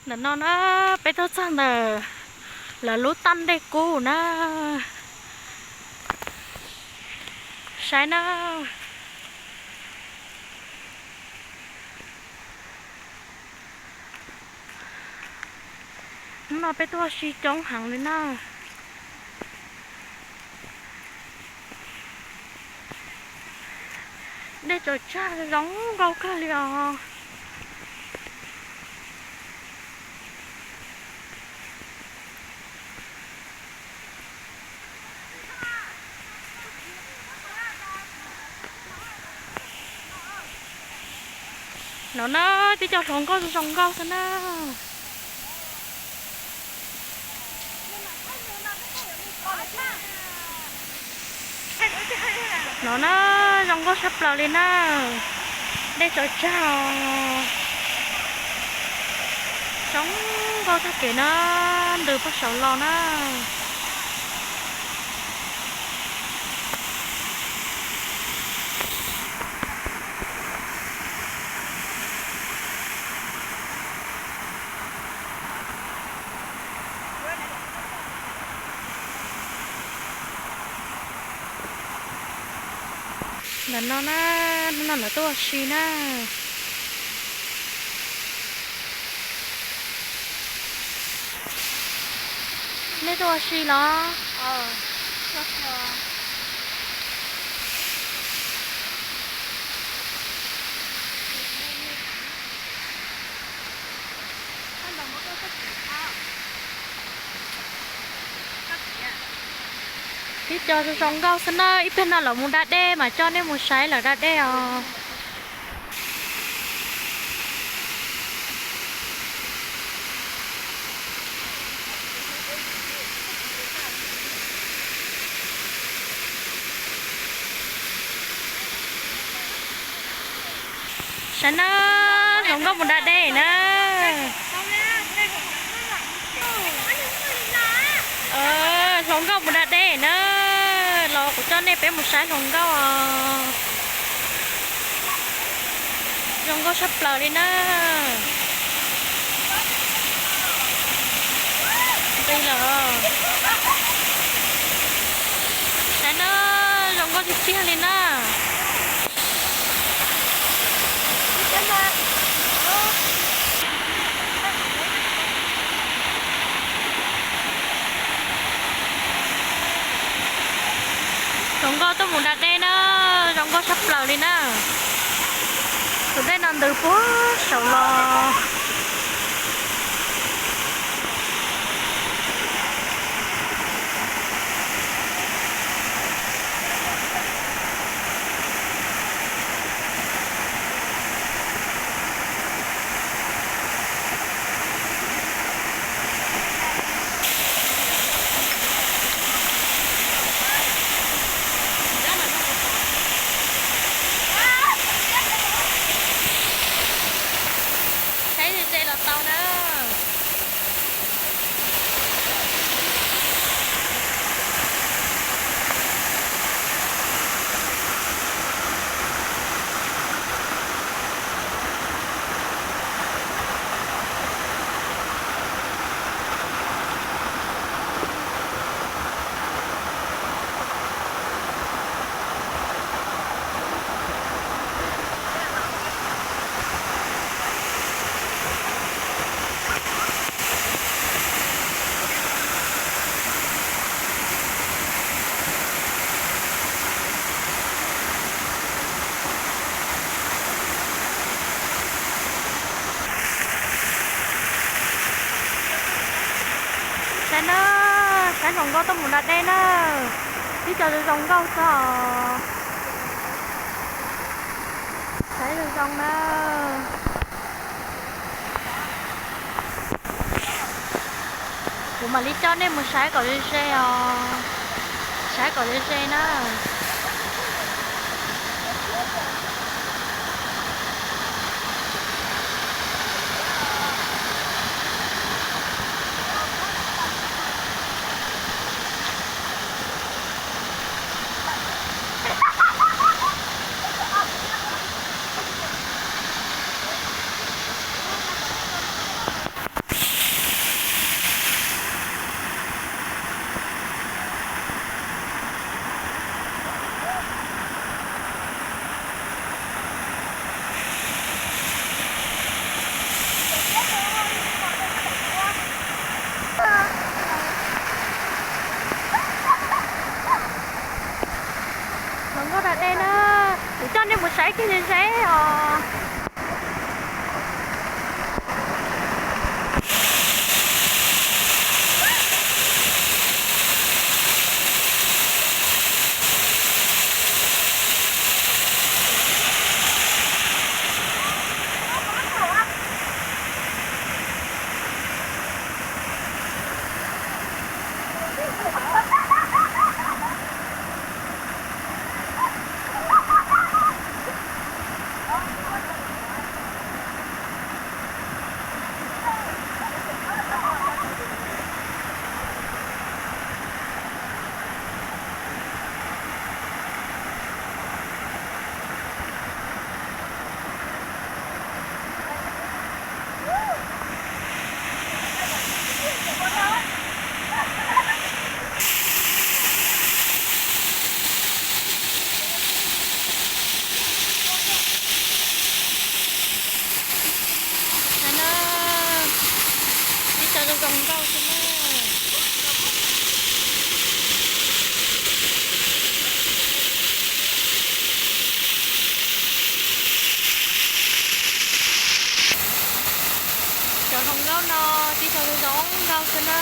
Ntawm no na, peb tuaj txog ntawm lawv lub taj dej kub na. Saib na. Hnub no peb tuaj ua si coob heev li na. Dej tsaus tsag zoo nkauj kawg li os. No na, tib co hluas nkauj zoo nkauj xwb na. No na, zoo nkauj tshaj plaws li na. Dej tsaus tsag, zoo nkauj tag kev na, ntws puag saud los na. Ntawm no na, hnub no lawv tuaj ua si na. Nej tuaj ua si los? Tib co zoo zoo nkauj xwb na, ib pliag no lawv mus da dej mas coj nej mus saib lawv da dej os. Saib na, hluas nkauj mus da dej na. Hluas nkauj mus da dej na, los kuv coj nej peb mus saib hluas nkauj os. Zoo nkauj tshaj plaws li na. Nqis lawm. Saib na, zoo nkauj tiag tiag li na. Hluas nkauj tuaj mus da dej na, zoo nkauj tshaj plaws li na. Tus dej no ntws puag saud los. Saib ze ze los tau na. Saib na, saib hluas nkauj tuaj mus da dej na. Tib co zoo zoo nkauj xwb os. Saib zoo zoo na. Kuv mam li coj nej mus saib kom ze ze os. Saib kom ze ze na. Ze ze os. Ib tsoom zoo zoo nkauj xwb na. Cov hluas nkauj no tib tsoom zoo zoo nkauj xwb na.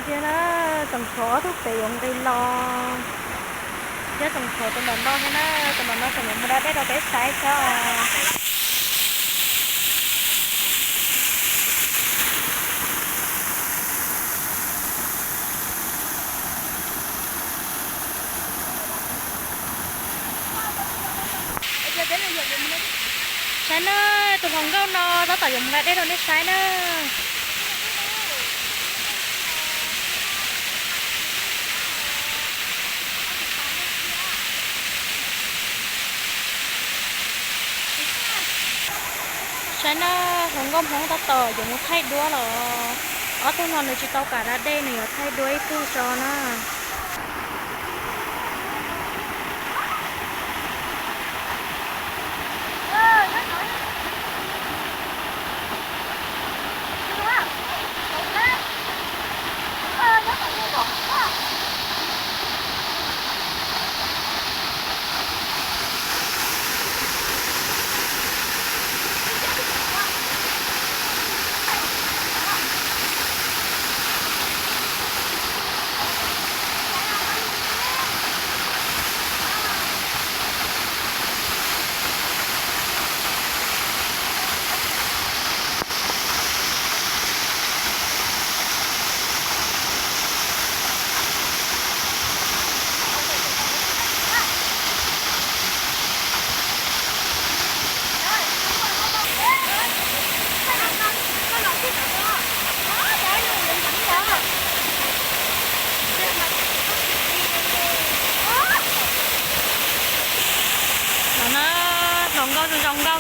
Ntsia na, tsoom tshuav ob tug pem yuav nqis los. Thiab tsoom tshuav tus nram no thiab na, tus nram no tseem yuav mus da dej rau peb saib thiab os. Saib na, tus hluas nkauj no tab tom yuav mus da dej rau nej saib na. Saib na, hluas nkauj Hmoob tab tom yuav mus thaij duab los. Ob tug no nws tsis tau kam da dej, nws yuav thaij duab ib tug tso na.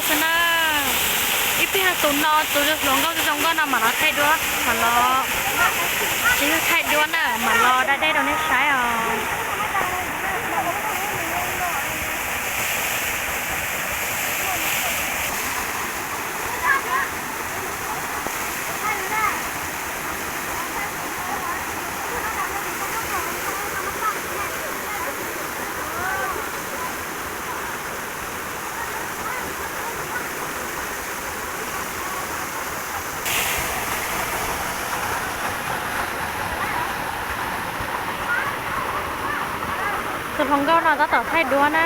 Xwb na, ib pliag tus no tus hluas nkauj zoo nkauj no mam los thaij duab, mam los, tsis yog thaij duab na, mam los da dej rau nej saib os. Tus hluas nkauj no tab tom thaij duab na.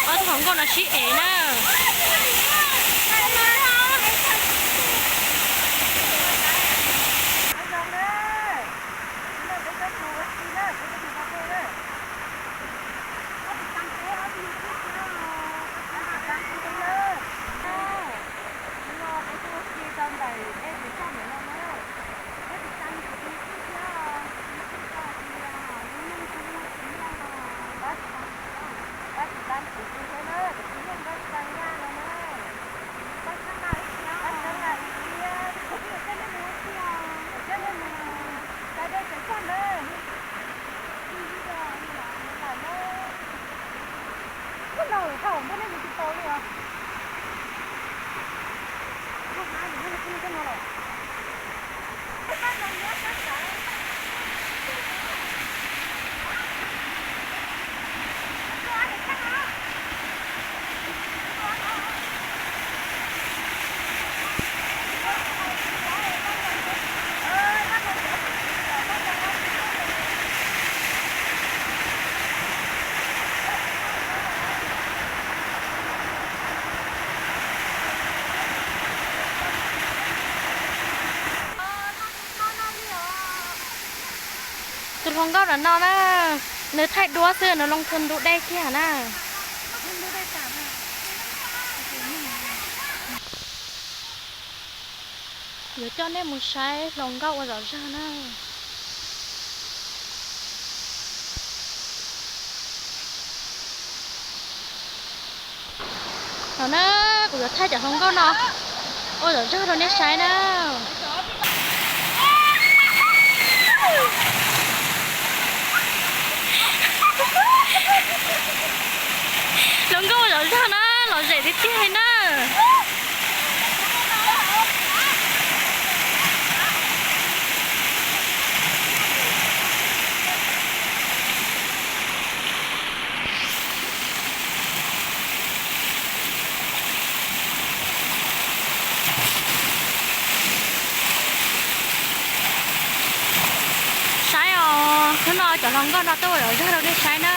Ob tug hluas nkauj no sib ev na. Tus hluas nkauj no na, nws thaij duab xwb nws loo txhua ntu dej kiag na. Yuav coj nej mus saib hluas nkauj ua zom zaws na. No na, kuv yuav thaij cov hluas nkauj no ua zom zaws rau nej saib na. Hluas nkauj ua zom zaws na, lom zem tiag tiag li na. Saib os, hnub no cov hluas nkauj no tuaj ua zom zaws rau nej saib na.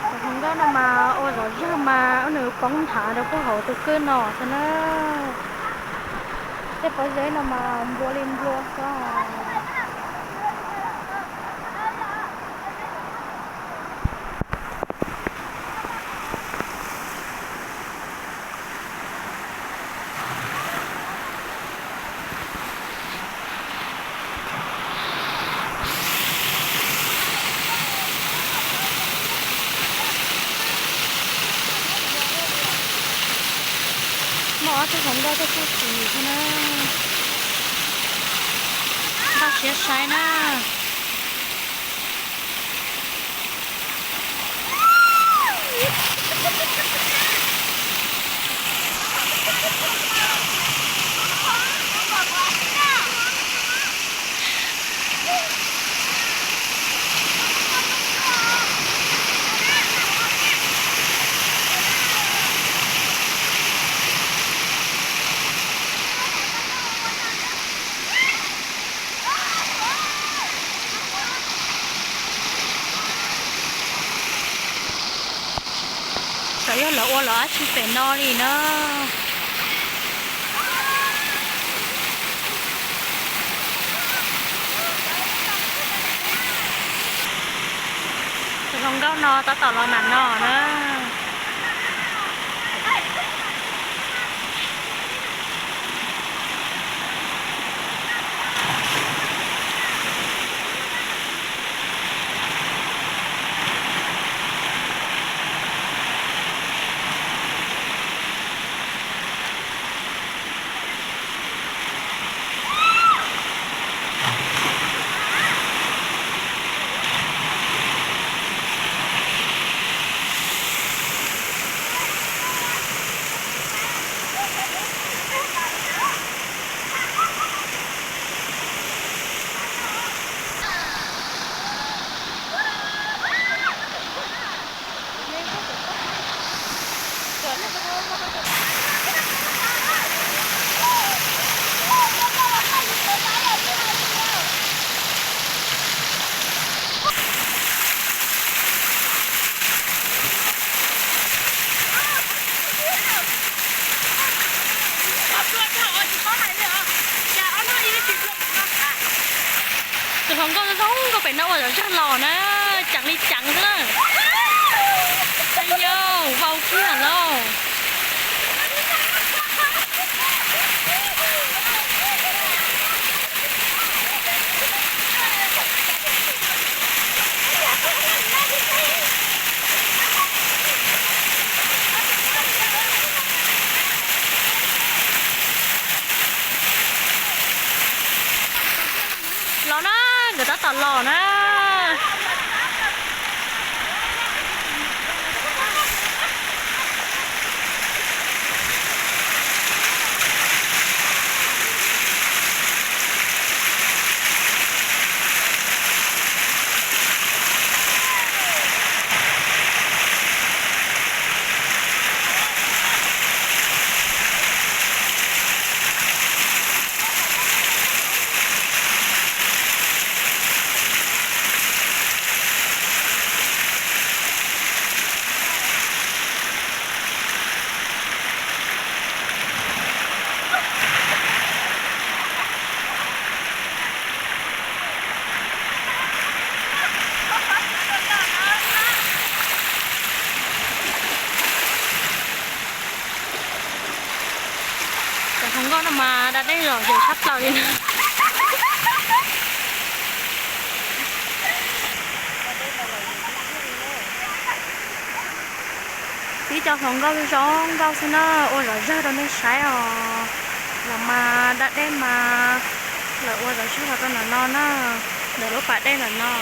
Cov hluas nkauj no mas ua zom zaws mas nws poob nthav rau puag hauv tus kwj no xwb na. Tej pob zeb no mas nplua li nplua xwb. Ob tug hluas nkauj tuaj txog tim xwb na. Nkauj siab saib na. Xyov yog lawv ua los dab tsi pem no li na. Tus hluas nkauj no tab tom los nram no na. Tus hluas nkauj zoo nkauj pem no ua zom zaws los na, ceev li ceev xwb na. Yog vau kiag lauj. Los na, nkawd tab tom los na. Cov hluas nkauj no mas da dej zom zaws tshaj plaws li na. Tib cov hluas nkauj zoo nkauj xwb na, ua zom zaws rau nej saib os. Los mas da dej mas lawv ua zom zaws los rau ntawm no na, ntawm lub pas dej ntawm no.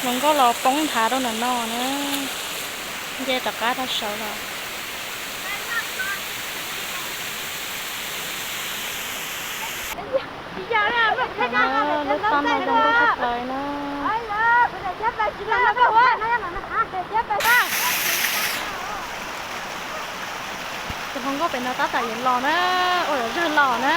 Hluas nkauj los poob nthav rau ntawm no na. Nce rov qab rau saud los. Lub toj no zoo nkauj tshaj plaws na. Tus hluas nkauj pem no tab tom yuav los na, ua zog los na.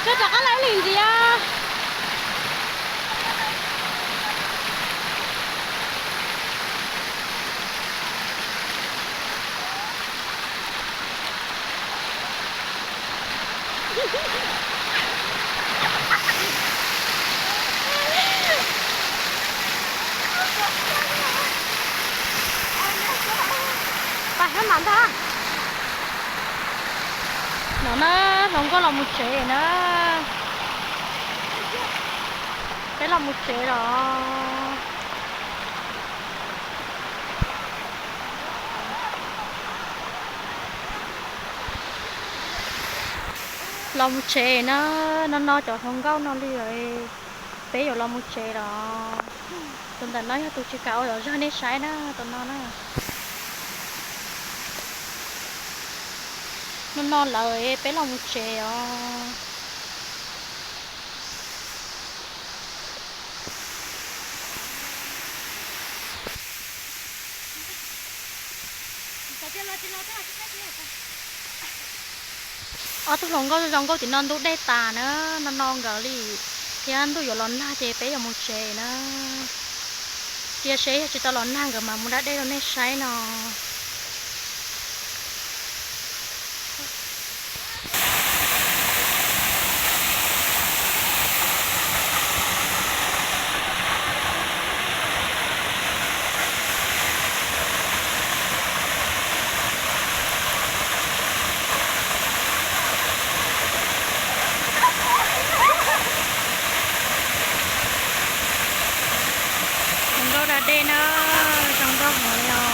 Koj rov qab los ib lwm ntxiv. No na, hluas nkauj los mus tsev na. Peb los mus tsev los. Los mus tsev na, no no cov hluas nkauj no li lawm, peb yuav los mus tsev los. Tus ntawm no yog tus tsis kam ua zog nej saib na, tus no na. No no lawm peb los mus tsev os. Ob tug hluas nkauj zoo nkauj tim no ntub dej tas na, no no nkawd li, thiab ntuj yuav los nag ces peb yuav mus tsev na. Cia seb yog tsis tau los nag nkawd mam mus da dej rau nej saib no. Zoo nkauj da dej na, zoo nkauj heev li os.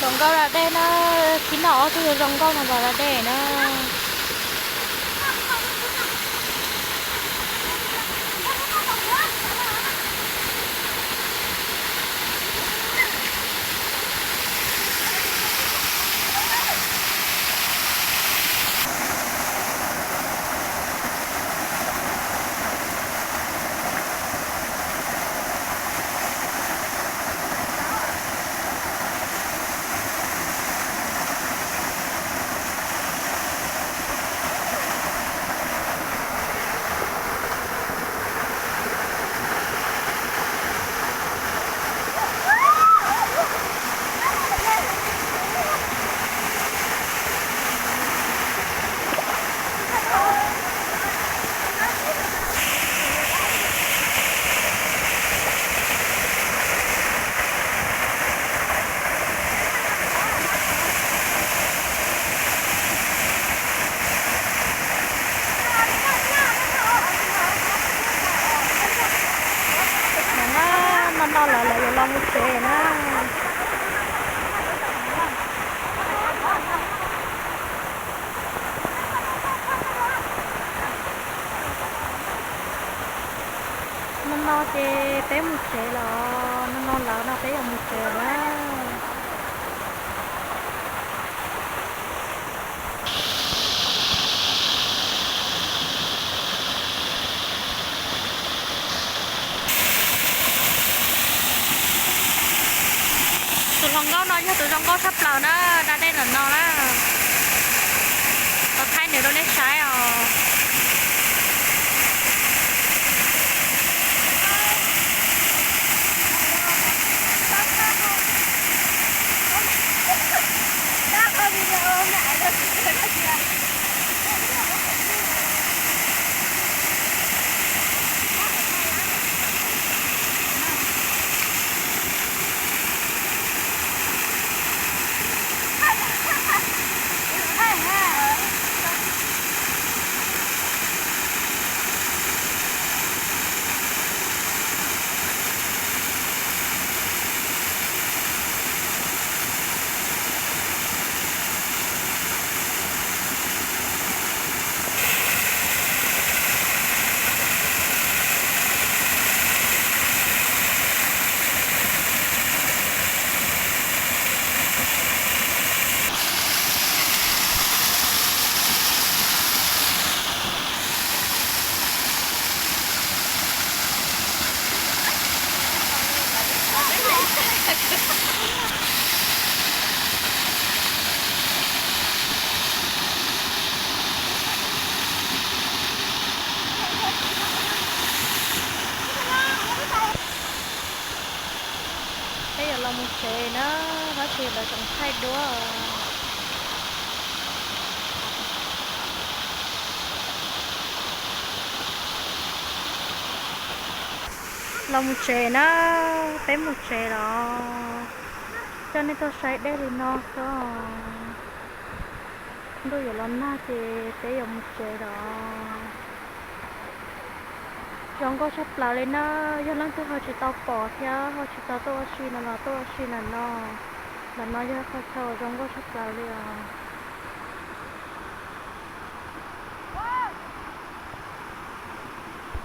Zoo nkauj da dej na, khib no ob tug zoo nkauj no los da dej na. Lawv, lawv yuav los mus tsev na. No no ces peb mus tsev lawm, no no lawv no peb yuav mus tsev lawm. Tus hluas nkauj no yog tus zoo nkauj tshaj plaws na, da dej ntawm no na. Tau thaij nws rau nej saib os. Peb yuav los mus tsev na, tab sis lawv tseem thaij duab. Los mus tsev na, peb mus tsev los. Coj nej tuaj saib dej li no xwb. Ntuj yuav los nag ces peb yuav mus tsev los. Zoo nkauj tshaj plaws li na, yog leej twg ho tsis tau pom thiab ho tsis tau tuaj ua si no los tuaj ua si ntawm no. Ntawm no yog qhov chaw uas zoo nkauj tshaj plaws li os.